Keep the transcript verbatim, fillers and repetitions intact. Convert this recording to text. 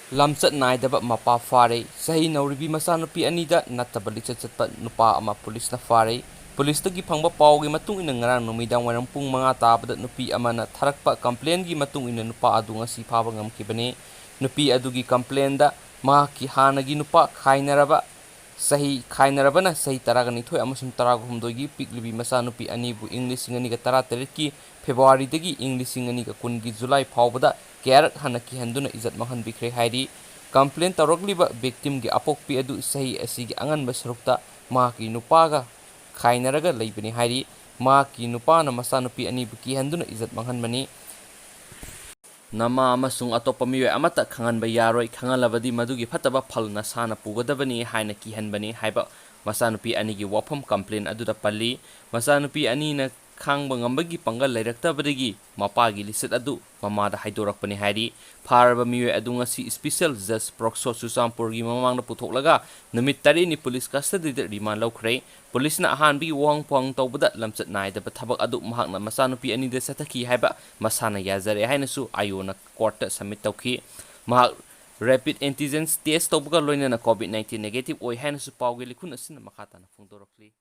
ꯂꯝꯆꯠ ꯅꯥꯏꯗꯕ ꯃꯄꯥ ꯐꯥꯔꯦ꯫ ꯆꯍꯤ ꯅꯧꯔꯤꯕꯤ ꯃꯆꯥꯅꯨꯄꯤ ꯑꯅꯤꯗ ꯅꯠꯇꯕ ꯂꯤꯆꯠ ꯆꯠꯄ ꯅꯨꯄꯥ ꯑꯃ ꯄꯨꯂꯤꯁꯅ ꯐꯥꯔꯦ꯫ ꯄꯨꯂꯤꯁꯇꯒꯤ ꯐꯪꯕ ꯄꯥꯎꯒꯤ ꯃꯇꯨꯡ ꯏꯟꯅ, ꯉꯔꯥꯡ ꯅꯨꯃꯤꯗꯥꯡ ꯋꯥꯏꯔꯝ ꯄꯨꯡ ꯃꯉꯥ ꯇꯥꯕꯗ ꯅꯨꯄꯤ ꯑꯃꯅ ꯊꯥꯔꯛꯄ ꯀꯝꯄ꯭ꯂꯦꯟꯒꯤ ꯃꯇꯨꯡ ꯏꯟꯅ ꯅꯨꯄꯥ ꯑꯗꯨ ꯉꯁꯤ ꯐꯥꯕ ꯉꯝꯈꯤꯕꯅꯤ꯫ ꯅꯨꯄꯤ ꯑꯗꯨꯒꯤ ꯀꯝꯄ꯭ꯂꯦꯟꯗ ꯃꯍꯥꯛꯀꯤ ꯍꯥꯟꯅꯒꯤ ꯅꯨꯄꯥ ꯈꯥꯏꯅꯔꯕ ꯆꯍꯤ, ꯈꯥꯏꯅꯔꯕꯅ ꯆꯍꯤ ꯇꯔꯥꯒ ꯅꯤꯊꯣꯏ ꯑꯃꯁꯨꯡ ꯇꯔꯥꯒ ꯍꯨꯝꯗꯣꯏꯒꯤ ꯄꯤꯛꯂꯤꯕꯤ ꯃꯆꯥꯅꯨꯄꯤ ꯑꯅꯤꯕꯨ ꯏꯪ ꯂꯤꯁꯤꯡ ꯑꯅꯤꯒ ꯇꯔꯥꯇꯔꯦꯠꯀꯤ ꯐꯦꯕ꯭ꯔꯨꯋꯥꯔꯤꯗꯒꯤ ꯏꯪ ꯂꯤꯁꯤꯡ ꯑꯅꯤꯒ ꯀꯨꯟꯒꯤ ꯖꯨꯂꯥꯏ ꯐꯥꯎꯕꯗ ꯀꯌꯥꯔꯛ ꯍꯟꯅ ꯀꯤꯍꯟꯗꯨꯅ ꯏꯖꯠ ꯃꯥꯡꯍꯟꯕꯤꯈ꯭ꯔꯦ ꯍꯥꯏꯔꯤ꯫ ꯀꯝꯄ꯭ꯂꯦꯟ ꯇꯧꯔꯛꯂꯤꯕ ꯚꯤꯛꯇꯤꯝꯒꯤ ꯑꯄꯣꯛꯄꯤ ꯑꯗꯨ ꯆꯍꯤ ꯑꯁꯤꯒꯤ ꯑꯉꯟꯕ ꯁꯔꯨꯛꯇ ꯃꯍꯥꯛꯀꯤ ꯅꯨꯄꯥꯒ ꯈꯥꯏꯅꯔꯒ ꯂꯩꯕꯅꯤ ꯍꯥꯏꯔꯤ꯫ ꯃꯍꯥꯛꯀꯤ ꯅꯨꯄꯥꯅ ꯃꯆꯥꯅꯨꯄꯤ ꯑꯅꯤꯕꯨ ꯀꯤꯍꯟꯗꯨꯅ ꯏꯖꯠ ꯃꯥꯡꯍꯟꯕꯅꯤ꯫ ꯅꯃꯥ ꯑꯃꯁꯨꯡ ꯑꯇꯣꯞꯄ ꯃꯤꯑꯣꯏ ꯑꯃꯠꯇ ꯈꯪꯍꯟꯕ ꯌꯥꯔꯣꯏ, ꯈꯪꯍꯜꯂꯕꯗꯤ ꯃꯗꯨꯒꯤ ꯐꯠꯇꯕ ꯐꯜ ꯅꯁꯥꯅ ꯄꯨꯒꯗꯕꯅꯤ ꯍꯥꯏꯅ ꯀꯤꯍꯟꯕꯅꯤ ꯍꯥꯏꯕ ꯃꯆꯥꯅꯨꯄꯤ ꯑꯅꯤꯒꯤ ꯋꯥꯐꯝ ꯀꯝꯄ꯭ꯂꯦꯟ ꯑꯗꯨꯗ ꯄꯜꯂꯤ꯫ ꯃꯆꯥꯅꯨꯄꯤ ꯑꯅꯤꯅ ꯈꯥꯡꯕ ꯉꯝꯕꯒꯤ ꯄꯥꯡꯒꯜ ꯂꯩꯔꯛꯇꯕꯗꯒꯤ ꯃꯄꯥꯒꯤ ꯂꯤꯆꯠ ꯑꯗꯨ ꯃꯃꯥꯗ ꯍꯥꯏꯗꯣꯔꯛꯄꯅꯤ ꯍꯥꯏꯔꯤ꯫ ꯐꯥꯔꯕ ꯃꯤꯑꯣꯏ ꯑꯗꯨ ꯉꯁꯤ ꯏꯁꯄꯤꯁꯦꯜ ꯖꯖ ꯄ꯭ꯔꯣꯛꯁꯣ ꯆꯨꯔꯆꯥꯟꯄꯨꯔꯒꯤ ꯃꯃꯥꯡꯗ ꯄꯨꯊꯣꯛꯂꯒ ꯅꯨꯃꯤꯠ ꯇꯔꯦꯠꯅꯤ ꯄꯨꯂꯤꯁ ꯀꯁꯇꯗꯤꯗ ꯔꯤꯃꯥꯟ ꯂꯧꯈ꯭ꯔꯦ꯫ ꯄꯨꯂꯤꯁꯅ ꯑꯍꯥꯟꯕꯒꯤ ꯋꯥꯍꯪ ꯄꯥꯎꯍꯪ ꯇꯧꯕꯗ ꯂꯝꯆꯠ ꯅꯥꯏꯗꯕ ꯊꯕꯛ ꯑꯗꯨ ꯃꯍꯥꯛꯅ ꯃꯆꯥꯅꯨꯄꯤ ꯑꯅꯤꯗ ꯆꯠꯊꯈꯤ ꯍꯥꯏꯕ ꯃꯁꯥꯅ ꯌꯥꯖꯔꯦ ꯍꯥꯏꯅꯁꯨ ꯑꯥꯏꯑꯣꯅ ꯀꯣꯔꯠꯇ ꯁꯕꯃꯤꯠ ꯇꯧꯈꯤ꯫ ꯃꯍꯥꯛ ꯔꯦꯄꯤꯗ ꯑꯦꯟꯇꯤꯖꯦꯟꯁ ꯇꯦꯁ ꯇꯧꯕꯒ ꯂꯣꯏꯅꯅ ꯀꯣꯚꯤꯗ ꯅꯥꯏꯟꯇꯤꯟ ꯅꯦꯒꯦꯇꯤꯚ ꯑꯣꯏ ꯍꯥꯏꯅꯁꯨ ꯄꯥꯎꯒꯤ ꯂꯤꯈꯨꯟ ꯑꯁꯤꯅ ꯃꯈꯥ ꯇꯥꯅ ꯐꯣꯡꯗꯣꯔꯛꯂꯤ꯫